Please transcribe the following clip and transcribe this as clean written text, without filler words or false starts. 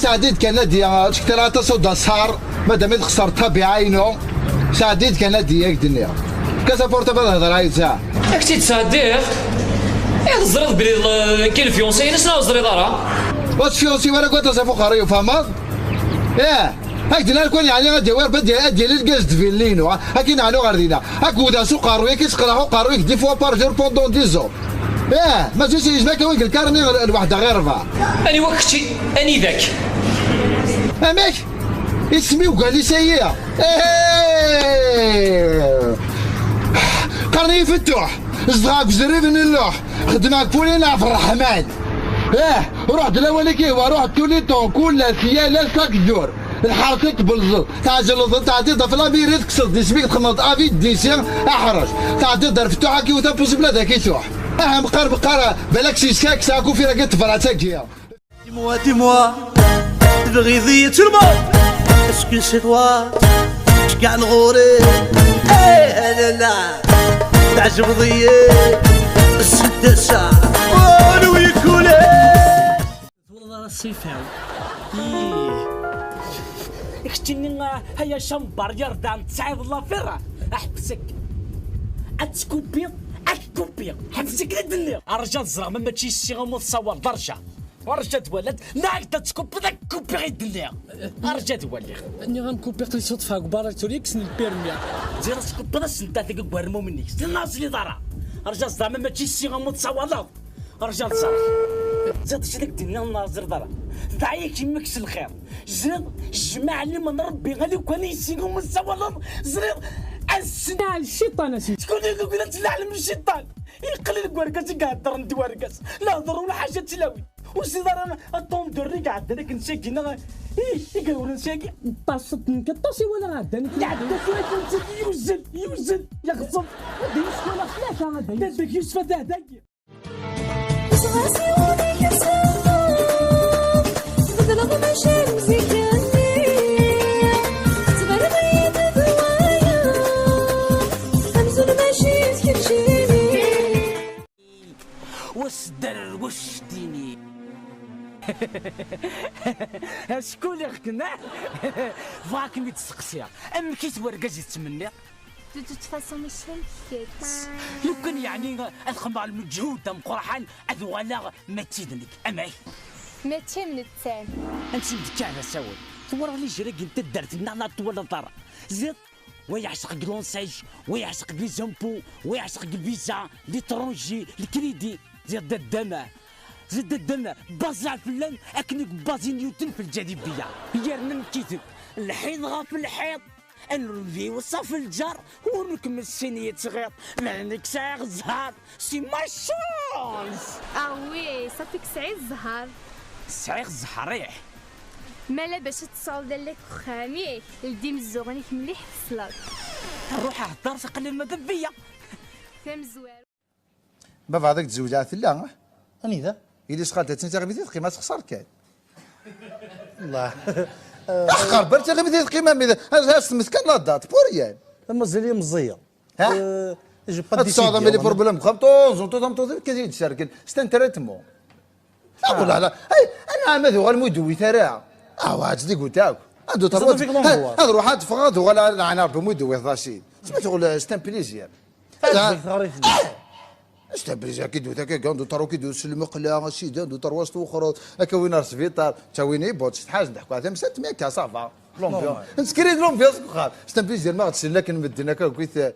سعديد كنديا تكتر تصود سهر مادام تخسر طبيعينو سعديد كنديا الدنيا كاسا بورتا بهضر عايزها. اكتي تصدق إيه زريض بلي كاين فيونسي ناس زريض راه واش فيونسي ولا كنت تصفو قريو فهمت؟ ايه هاك دينا كون يعني غادي وير بدي ادي الكاز دفيلينو هاكي نعنو غاردينا هاك ودا سوق قروي كيتقرا قروي دي فوا بار جور بوندون دي زون. ايه ما جيش يجمعك وين الكارني الوحده غير ربعه. اني وقتي اني ذاك اماك اسمي وقال لي سيئه. ايه قرني فتوح صدقك زريب من اللوح خدمك فولينا في الرحمن. اه روح دلاولي كي روح تولي طون كل سيالة ساك جور الحركة بالزر تعجل الظل تعطي في لابيريت تكسر دي سميك تخمط افي ديسير احرج تعطي دار فتوحه كي وتا بوسيبل هذاك يتوح اه مقار بقرا بالك سي ساك ساكو في راك تفرع تاكيا. Dis-moi, dis-moi, تبغي tout le monde. Est-ce que c'est toi شكاع نغوري ايه لا لا تعجب ضيي الستة ساعة ويكولي والله الصيفاوي اختني هيا شمبر يردان تسعيد الله فرا احبسك اتسكوبي اتكوبي حبسك للدنيا الرجال الزرق ما ماشي الشي غمو تصور درجه ورجا تولد ناك تسكوبي ذاك كوبي غير الدنيا رجا تولي اني غنكوبي قلي صدفه كبار توليكس البيرميا زير تسكوبي راس انت ذاك كوارمو مني الناس اللي دارا رجال الزرق ما ماشي الشي غمو تصور رجال الزرق زاد شدك الدنيا الناظر دارا دعيك يمكس الخير زيد جمع لي من ربي غادي وكان يسيقهم الزوالد زريض السنة الشيطان اسيدي. شكون اللي يقول لك تلعلم الشيطان يقلل كواركاس يقدر انت واركاس لا هضر ولا حاجه تلاوي وسيدي انا الطوندور اللي قاعد هذاك نساكي ايه يقولوا نساكي طاست نكطاسي ولا غادا عندك يوزن يوزن يغصب يوسف ولا ثلاثه غادا داك يوسف هذاك واش در واش ديني شكون اللي غكنا فاك مي تسقسيها ام كي توركاز يتمنى De toute façon مش فهمت. لو كان يعني ادخل مع المجهود دم قرحان اذوالا ما تيدنك اماي ما تيمن التان انت مدكا ساول تورا لي جريك انت درت لنا طول الدار زيد ويعشق لونساج ويعشق لي زامبو ويعشق الفيزا l'étranger الكريدي زيد الدم زيد الدم بازع فلان اكنك بازي نيوتن في الجاذبيه يرنم كيتب الحيط غا في الحيط نرفي وصف الجار ونكمل السينية صغير لانك ساعة الزهر c'est ma chance. ah oui صافيك سعي الزهر. سعي الزهر ريح مالا باش تصاوب لك خاميك لدي مزوغنيك مليح في الصلاة روح اهدر تقلل ما بيا تمزوار بابا هذاك تزوج عاد لا اني ذا إلي سخالت تنسى غير قيمة تخسر كان الله احقر برت غير قيمة هذا سمت كان لا دات بوريان مازال مزية ها جو با تصعد ملي بروبليم خمطوز وطوز كي تشارك ستان تريتمون لا والله لا انا ما ذو المدوي ترى اه واحد ديك تاعك هادو تروح هاد روح تفغ ولا انا ربي مدوي رشيد تسمى تقول ستان بليزير ستان بليزير كي دو تاك دو ترو كي دو المقله سيدان دو ترواس توخر هكا وين سبيطار تا وين يبوت حاجه نضحكوا على مسات ميكا صافا لومبيونس نسكري لومبيونس ستان بليزير ما غتسلك نمدنا كويت.